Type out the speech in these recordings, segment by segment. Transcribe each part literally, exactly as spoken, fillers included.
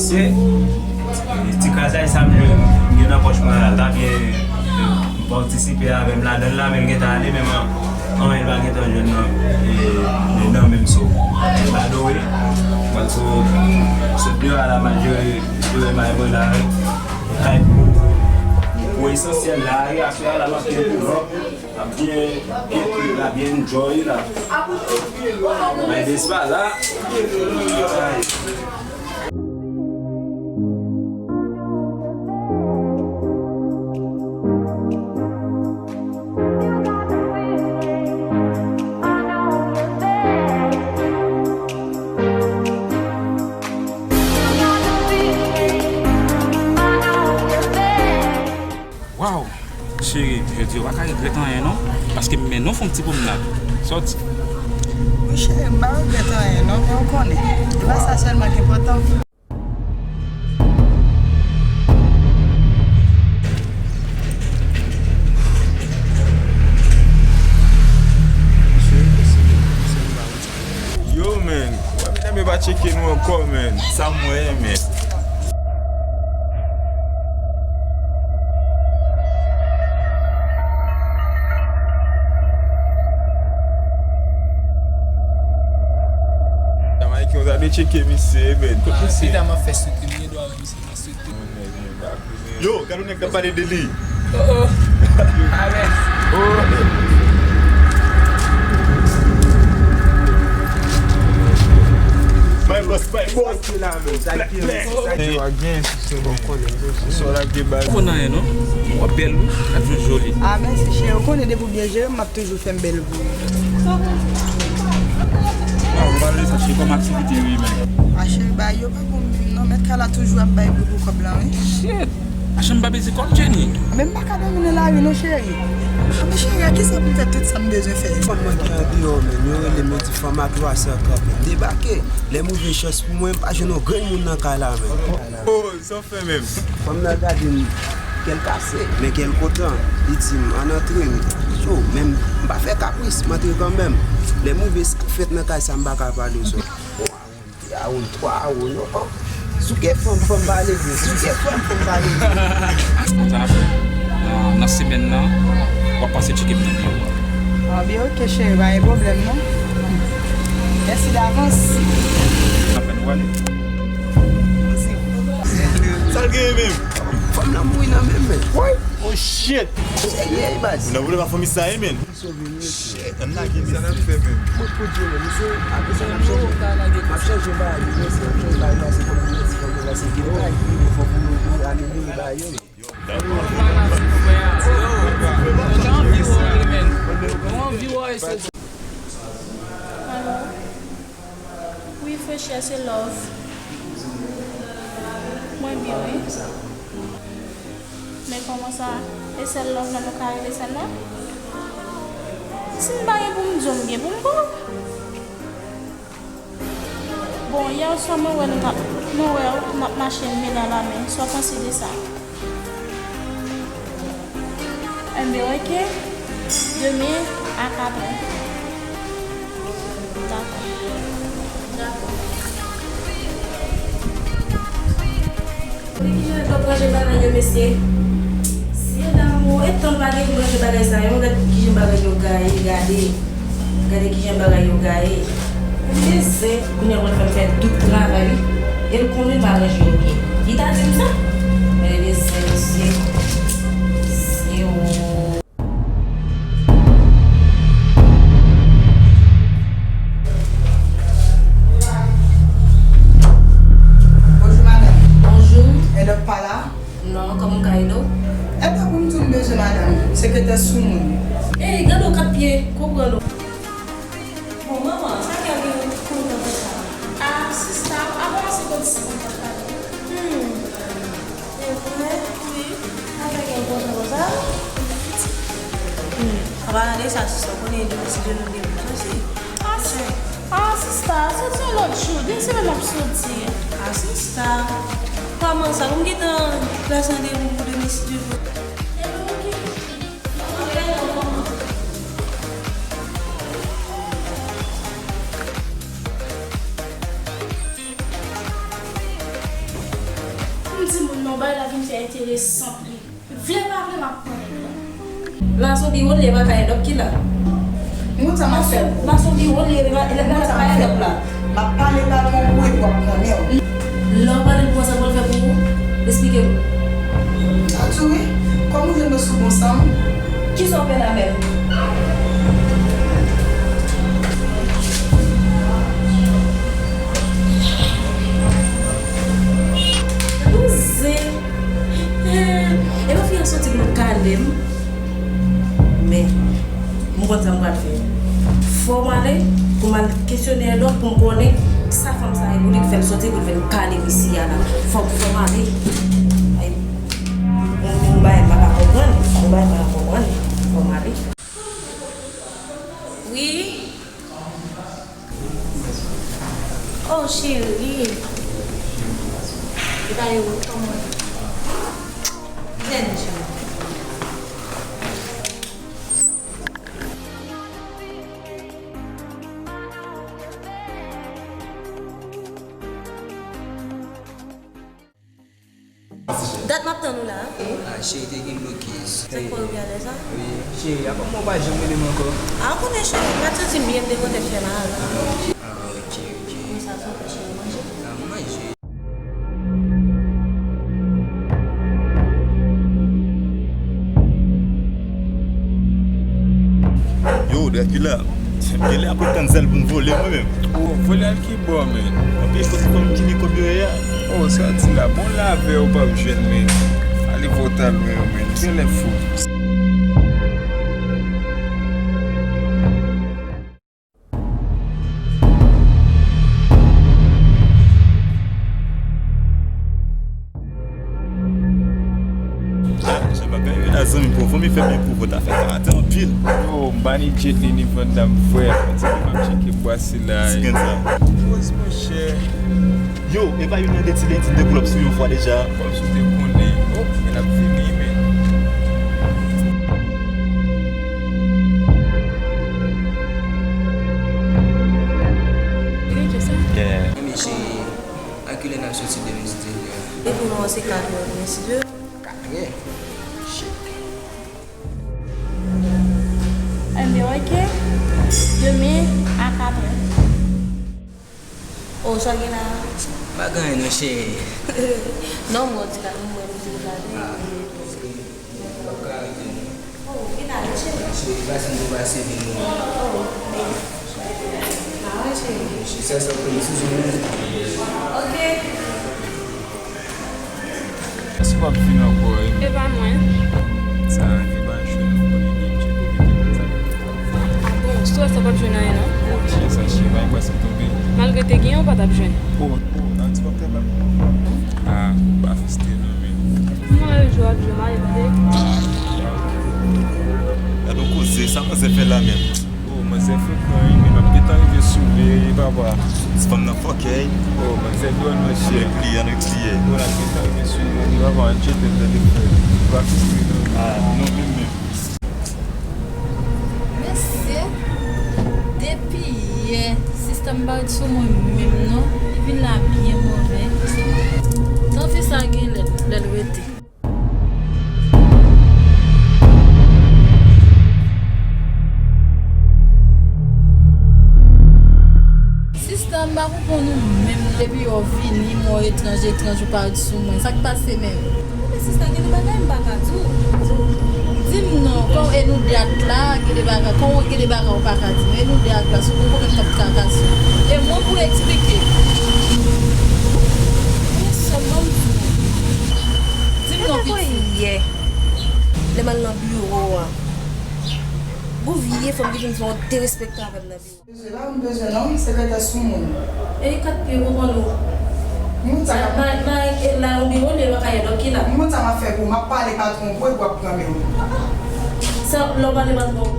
Se ti krazay sa m jwe, m gen nan pòch mwen la, l ta byen, m patisipe avè m ladan l la, men l gentan ale, men m an, anyen l pa gentan jwenn nan, e, nan men m so. Bado wi, m al sou, sot deyò a la, m al jere, jere may mwen la, e, kay pou, pou esansyèl la, e, aswè a la, m ap gen pou lòt. Ap byen, byen trip la, byen enjoy la. May Vespa la. Ay. Waw! Cheri, jodi a w pa ka regrèt anyen non, paske m mennen w fè yon ti pwomnad. Sa w di? Wi cheri, m pa regrèt anyen non, men w konnen, e pa sa sèlman k enpòtan. Yo, man. Wè medam yo pa tcheke nou ankò, man. Sa m wè, man. Jamaiken yo ta dwe tcheke misye, man. Kot misye? Medam ap fè swit li, li gen dwa wè misye nan swit tou. Yo, gade yon nèg k ap pale de li. Oh, oh. Alèz. Oh. My boss, my boss. Black, black. Ou konn anyen non. W ap bèl wi, w ap jwenn joli. Ah, mèsi cheri. Ou konnen depi w byen jere m, m ap toujou fè m bèl pou ou. Ah, ou pale de sa, cheri, kòm aktivite wi, men. Ah, cheri, bagay yo pa bon menm non. Mèt kay la toujou ap bay bri pou kòb la, wi. Shit! Machann pa beze kòb, Jenny. Men m pa ka dòmi nan lari non, cheri. Ah, men cheri, a kisa pou m fè tout sa m bezwen fè? Fanm nan ki andeyò, men yo rele m, yo di fanm a twa san kanpe. M debake. Lè move chans pou mwen, m pa jwenn yon grenn moun nan kay la, men. Oh, sa w fè menm? Fanm nan gade m, kè l kase, men kè l kontan. Li di m, ann antre, m di, yo, men m pa fè kapris, m antre kanmenm. Lè move sa k fèt nan kay sa, m pa ka pale sou. Yon awo, yon awo, twa awo, non. Souke fanm, fanm pa leve. Souke fanm, fanm pa leve. Nan, nan semèn nan, w ap pase tcheke m nan biwo a. Ah, byen, oke, cheri, pa gen pwoblèm, non. Mèsi davans. Apèn ou ale. Sa l genyen menm? Fanm nan mouri nan men m, men. Woy! Oh, shit! Serye, baz. Ou nan pwoblèm ak fanmi sa ye, men. Shit, ann lage mesye. Sa n ap fè menm? Mwen pou Dye menm, mesye, apre sa n ap chanje. M ap chanje bagay yo, mesye, m ap chanje bagay yo, se kòm mèt fanmi la, se gen bagay ki rive fò pou nou, pou nou amelyore bagay yo. Alo? Wi, frechè, se Love. Mwen byen, wi. Men kòman sa? E sèl Love la nou ka rele sèl la? Si m pa gen pou m di w, m gen pou m ba w. Bon, yè swa mwen wè nou t ap, mwen wè w n ap mache men nan lamen. Sa w panse de sa? Enben, oke. Demen a katrè. Dakò. Dakò. Gade kijan nèg yo ap ranje bagay yo, mesye. Seyè damou, e tan l pa gen pou ranje bagay sa yo, gade kijan bagay yo gaye, gade. Gade kijan bagay yo gaye. Li gen zen, kounye a pral fè m fè tout travay, wi. E l konnen m pa ranje yo byen. Li ta di m sa? Men li gen zen, mesye. Mesye, o. Bonjou, madanm. Bonjou. Èdòk pa la? Non, kòman m ka ede w? Èdòk, pou m di w m bezwen madanm, sekretè soumoun. Ey, gade w kat pye, konprann ou. Bon, manman, sa k ap gen pou w kontan konsa? Ah, sista, avan w se konn si kontan pale. Hmm. Se vre? Wi. Sa fè gen kontan konsa? Hmm. An palan de sa, sista, w konnen depi si de nou de moun soti. Ah, si, ah, sista, soti yon lòt jou. Demen semèn m ap soti. Ah, sista. Kòman sa? Pou m gentan plas randevou pou demen si de nou. Ebyen, oke. Timoun, non, bagay la vin fè enteresan wi. Vle pa vle, m ap pran nèg la. La se yon biwo l ye, e pa kay èdòk ki la. M konn sa m ap fè pou ou. La se yon biwo l ye, e pa, e pa, e pa kay èdòk la. M ap pale patwon pou ou epi w ap pran men w. Lè w pale l pou mwen, sa pou l fè pou ou? Esplike m. Sa di wi. Kòm ou jwenn mwen sou bon san m. Kisa w fè la menm? Bouzen. Eh, e pa fi an soti pou l kale m. Men, m konn sa m pral fè. Fò m ale, pou m al kesyone èdòk, pou m konnen sa fanm sa ye, pou li k fè l soti, pou l vin kale m isi a la. Fò, fò m ale. Ay, yon, yon bagay m pa ka konprann, yon bagay m pa ka konprann. Fò m ale. Wi. Oh, cheri. E pa yo, kòman? Byen, cheri. Dat m ap tann ou la. Ah, cheri, te gen blokis. Sa k fè w rive alè sa? Wi, cheri, apa mwen pa janm rele m ankò? Ah, ou konnen, cheri, m pa t santi m byen, m te kontan fè mal. Ah, ok, ok. Konsa, sa w fè, cheri, manje? Ah, m manje. Yo, Dracula, genlè ap ret tann zèl pou m vole mwen menm. O, vole al ki bò, men? Anpil fòs pou m kile kòb yo ye a. O, sa di la, bon lave ou p ap jwenn, men. Ale vòt al mwen, men. Genlè fou. Ah, jan bagay yo la, zanmi, pou fanmi fè byen pou vòt afè sa, ate anpil. Yo, m pa ni jet li, ni vanda m frè. Kontinye m ap tcheke bwa sila. Ti grenn sa. Poz monchè. Yo, e pa youn nan de ti lady m te pull up sou yon fwa deja. Kòmsi w te konnen. Oh, men ap vini, men. Ki sa? Yeah. Ebyen, cheri, a kilè n ap soti demen, si Dye vle? Depi nou se katrè, men si Dye vle. Katrè? Shit. Ebyen, ok. Demen a katrè. Oh, sa gen la? Pa gen anyen non, cheri. Non, mwen di ka, mwen di la. Ah, ok. Ou p ap ka rete non. Oh, vin ale, cheri. Cheri, pase m pou pase vin non. Oh, baby. Ah, cheri. Cheri, sa, sa, premye sezon, non. Ok. Èske w ap vin ankò, wi? E pa mwen. Sa, e pa jwenn ou konnen de tchèk ou gen sa. Ah bon, si w wè sa, w p ap jwenn anyen, non? Bon, cheri, sa, cheri, pa enpwase tonbe. Malgre te gen, ou pa t ap jwenn. Oh, oh, nan ti w ap travay pou mwen ankò. Ah, ou pa feste, non, men. Mwen, jou ap jwe, m ale tande. Ah, gade yon koze, sa manzè fè la menm? Oh, manzè frekan, wi, men m ap gentan rive sou li, wi, papa. Ti fanm nan fòkè, wi. Oh, manzè dwòl, monchè. Ann repliye, ann repliye. Oh, l ap gentan rive sou li, wi, papa, ann tcheke l, tande frè. Ou pa fè non. Ah, non, menm, menm. Mesye, depi yè, sista m pa ret sou mwen menm, non. Li vin la byen move. Tan fi sa gen lè, lè l rete. Sista, m pa konprann ou menm. Depi yè w vini, mwen etranj, etranj, ou pa ret sou mwen. Sa k pase menm? Men sista, gen de bagay m pa ka di w. Di m non, kon e nou de ak la, gen de bagay, kon gen de bagay ou pa ka di m. E nou de ak la, sou konprann k ap trakase w. E mwen pou eksplike. Men sèlman m di w. Di m non, piti. Yè, lè m al nan biwo a, gon vye fanm ki vin fè yon derespektan avè m nan biwo. Bezwen, pa vin bezwen non, sekretè sou moun. E kat pye pou konn ou. Moun sa ka. La, la, la, la, yon biwo, li pa ka yè, donk ki la. Moun sa m ap fè pou ou, m ap pale patwon pou ou, epi w ap pran men w. Sa, lè w pale patwon.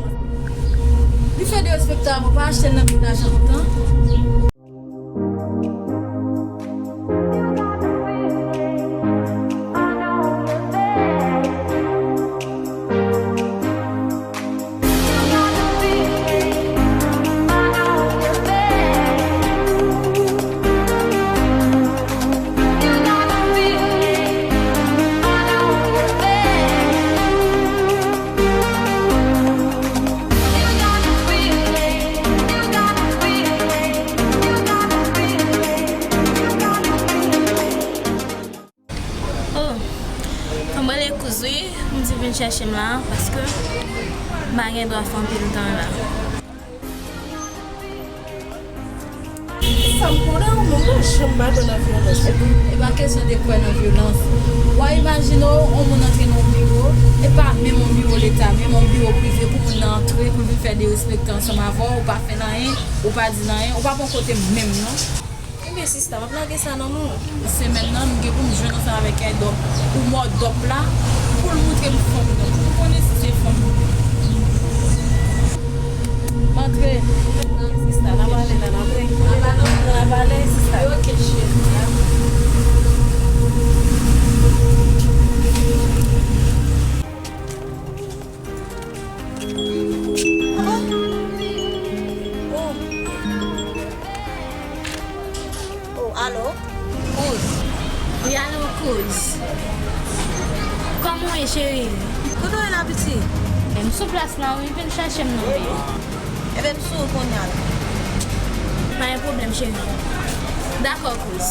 Li fè derespektan avè w, pa achte l nan pri lajan kontan. Wi, m di vin chèche m la, paske m pa gen dwa fè anpil tan la. Sa m konnen, ou menm, ou janm pa kwè nan vyolans. E pa kesyon de kwè nan vyolans. W a imajine w, yon moun antre nan yon biwo, e pa menm yon biwo leta, menm yon biwo prive pou moun nan antre, pou l vin fè derespekte ansanm avè w, ou pa fè l anyen, ou pa di l anyen, ou pa pran kote m menm non. Ebyen sista, m ap lage sa nan men w. Semèn nan, m gen pou m jwenn ansanm avèk Edòp ou Mòdòp la, pou l moutre m fanm nan, pou m konnen si se fanm. M antre. Sista, n a pale la, n a pale. N a pale, sista. Ok, cheri. Oh. Oh, alo? Kouz. Wi, alo, Kouz. Kòman w ye, cheri? Kote w ye la, pitit? M sou plas la, wi, vin chèche m non, wi. Ebyen, m sou wout kounye a la. Pa gen pwoblèm, cheri. Dakò, Kouz.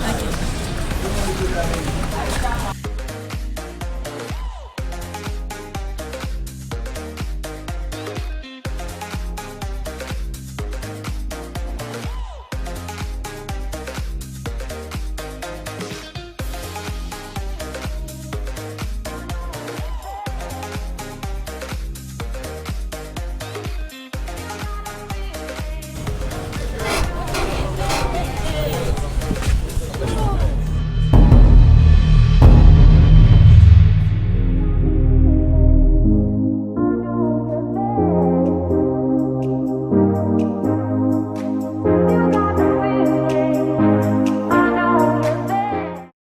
Ok.